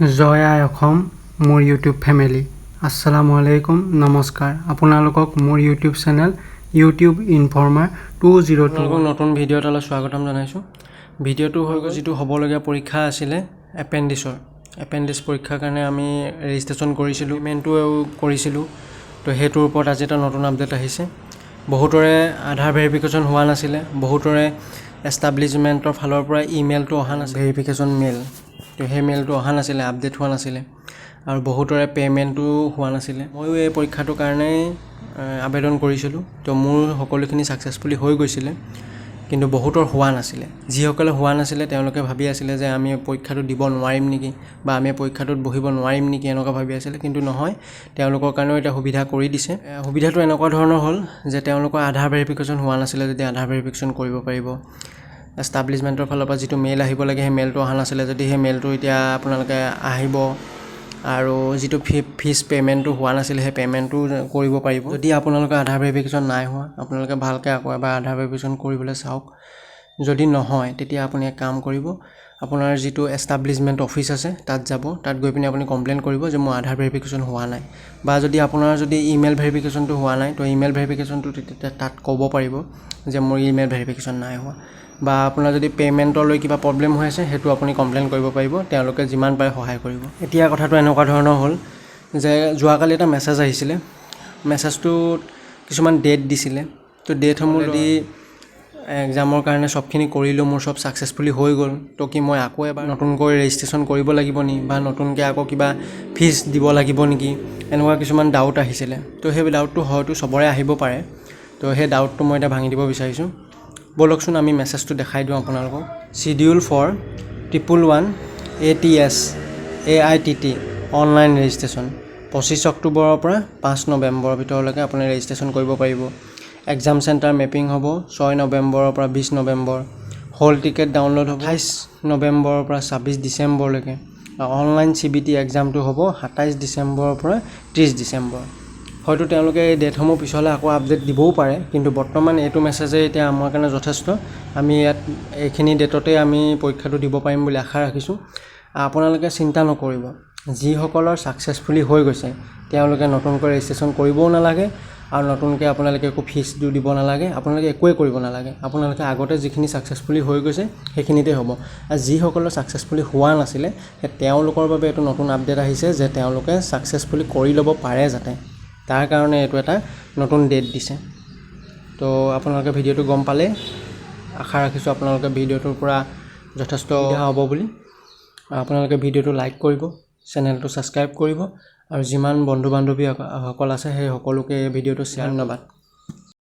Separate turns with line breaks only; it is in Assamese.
জয় আই অসম, মোৰ ইউটিউব ফেমিলি। আসসালামু আলাইকুম, নমস্কাৰ আপোনালোকক মোৰ ইউটিউব চেনেল ইউটিউব ইনফৰ্মাৰ 202।
আপোনালোকক নতুন ভিডিঅ' এটালৈ স্বাগতম জনাইছোঁ। ভিডিঅ'টো হৈ গ'ল, যিটো হ'বলগীয়া পৰীক্ষা আছিলে এপেণ্ডিছৰ, এপেণ্ডিছ পৰীক্ষাৰ কাৰণে আমি ৰেজিষ্ট্ৰেশ্যন কৰিছিলোঁ, পে'মেণ্টটো কৰিছিলোঁ। তো সেইটোৰ ওপৰত আজি এটা নতুন আপডেট আহিছে। বহুতৰে আধাৰ ভেৰিফিকেশ্যন হোৱা নাছিলে, বহুতৰে এষ্টাব্লিছমেণ্টৰ ফালৰ পৰা ইমেইলটো অহা নাছিলে, ভেৰিফিকেশ্যন মেইল। তো সেই মেইলটো অহা নাছিলে, আপডেট হোৱা নাছিলে আৰু বহুতৰে পে'মেণ্টো হোৱা নাছিলে। ময়ো এই পৰীক্ষাটোৰ কাৰণেই আবেদন কৰিছিলোঁ। তো মোৰ সকলোখিনি ছাকচেছফুলি হৈ গৈছিলে, কিন্তু বহুতৰ হোৱা নাছিলে। যিসকলে হোৱা নাছিলে, তেওঁলোকে ভাবি আছিলে যে আমি পৰীক্ষাটো দিব নোৱাৰিম নেকি বা আমি পৰীক্ষাটোত বহিব নোৱাৰিম নেকি, এনেকুৱা ভাবি আছিলে। কিন্তু নহয়, তেওঁলোকৰ কাৰণেও এতিয়া সুবিধা কৰি দিছে। সুবিধাটো এনেকুৱা ধৰণৰ হ'ল যে তেওঁলোকৰ আধাৰ ভেৰিফিকেশ্যন হোৱা নাছিলে যদি আধাৰ ভেৰিফিকেশ্যন কৰিব পাৰিব। এষ্টাব্লিছমেণ্টৰ ফালৰ পৰা যিটো মেইল আহিব লাগে, সেই মেইলটো অহা নাছিলে যদি সেই মেইলটো এতিয়া আপোনালোকে আহিব। আৰু যিটো ফিজ পে'মেণ্টটো হোৱা নাছিলে, সেই পে'মেণ্টটো কৰিব পাৰিব। যদি আপোনালোকৰ আধাৰ ভেৰিফিকেশ্যন নাই হোৱা, আপোনালোকে ভালকৈ আকৌ এবাৰ আধাৰ ভেৰিফিকেশ্যন কৰিবলৈ চাওক। যদি নহয়, তেতিয়া আপুনি এক কাম কৰিব, আপোনাৰ যিটো এষ্টাব্লিছমেণ্ট অফিচ আছে তাত যাব। তাত গৈ পিনি আপুনি কমপ্লেইন কৰিব যে মোৰ আধাৰ ভেৰিফিকেশ্যন হোৱা নাই। বা যদি আপোনাৰ যদি ইমেইল ভেৰিফিকেশ্যনটো হোৱা নাই, তো ইমেইল ভেৰিফিকেশ্যনটো তেতিয়া তাত ক'ব পাৰিব যে মোৰ ইমেইল ভেৰিফিকেশ্যন নাই হোৱা। বা আপোনাৰ যদি পে'মেণ্টলৈ কিবা প্ৰব্লেম হৈ আছে, সেইটো আপুনি কমপ্লেইন কৰিব পাৰিব। তেওঁলোকে যিমান পাৰে সহায় কৰিব। এতিয়া কথাটো এনেকুৱা ধৰণৰ হ'ল যে যোৱাকালি এটা মেছেজ আহিছিলে। মেছেজটোত কিছুমান ডেট দিছিলে। তো ডেটসমূহ দি এক্সামৰ কাৰণে চবখিনি কৰিলোঁ, মোৰ চব ছাকচেছফুলি হৈ গ'ল। তো কি মই আকৌ এবাৰ নতুনকৈ ৰেজিষ্ট্ৰেশ্যন কৰিব লাগিব নি বা নতুনকৈ আকৌ কিবা ফিজ দিব লাগিব নেকি, এনেকুৱা কিছুমান ডাউট আহিছিলে। তো সেই ডাউটটো হয়তো চবৰে আহিব পাৰে। তো সেই ডাউটটো মই এতিয়া ভাঙি দিব বিচাৰিছোঁ। ব'লকচোন, আমি মেছেজটো দেখাই দিওঁ আপোনালোকক। Schedule for 111 ATS AITT online registration, 25 অক্টোবৰৰ পৰা 5 নৱেম্বৰৰ ভিতৰলৈকে আপুনি ৰেজিষ্ট্ৰেশ্যন কৰিব পাৰিব। এক্সাম চেণ্টাৰ মেপিং হ'ব 6 নৱেম্বৰৰ পৰা 20 নৱেম্বৰ। হল টিকেট ডাউনলোড হ'ব 28 নৱেম্বৰৰ পৰা 26 ডিচেম্বৰলৈকে। অনলাইন চিবিটি এক্সামটো হ'ব 27 ডিচেম্বৰৰ পৰা 30 ডিচেম্বৰ। হয়তো তেওঁলোকে এই ডেটসমূহ পিছলৈ আকৌ আপডেট দিবও পাৰে, কিন্তু বৰ্তমান এইটো মেছেজে এতিয়া আমাৰ কাৰণে যথেষ্ট। আমি ইয়াত এইখিনি ডেটতে আমি পৰীক্ষাটো দিব পাৰিম বুলি আশা ৰাখিছোঁ। আপোনালোকে চিন্তা নকৰিব। যিসকলৰ ছাকচেছফুলি হৈ গৈছে, তেওঁলোকে নতুনকৈ ৰেজিষ্ট্ৰেশ্যন কৰিবও নালাগে আৰু নতুনকৈ আপোনালোকে একো ফিজটো দিব নালাগে। আপোনালোকে একোৱেই কৰিব নালাগে। আপোনালোকে আগতে যিখিনি ছাকচেছফুলি হৈ গৈছে, সেইখিনিতে হ'ব। আৰু যিসকলৰ ছাকচেছফুলি হোৱা নাছিলে, সেই তেওঁলোকৰ বাবে এইটো নতুন আপডেট আহিছে যে তেওঁলোকে ছাকচেছফুলি কৰি ল'ব পাৰে যাতে, তাৰ কাৰণে এইটো এটা নতুন ডেট দিছে। তো আপোনালোকে ভিডিঅ'টো গম পালে। আশা ৰাখিছোঁ আপোনালোকে ভিডিঅ'টোৰ পৰা যথেষ্ট সুবিধা হ'ব বুলি। আপোনালোকে ভিডিঅ'টো লাইক কৰিব, চেনেলটো ছাবস্ক্ৰাইব কৰিব আৰু যিমান বন্ধু বান্ধৱীসকল আছে, সেই সকলোকে এই ভিডিঅ'টো শ্বেয়াৰ। ধন্যবাদ।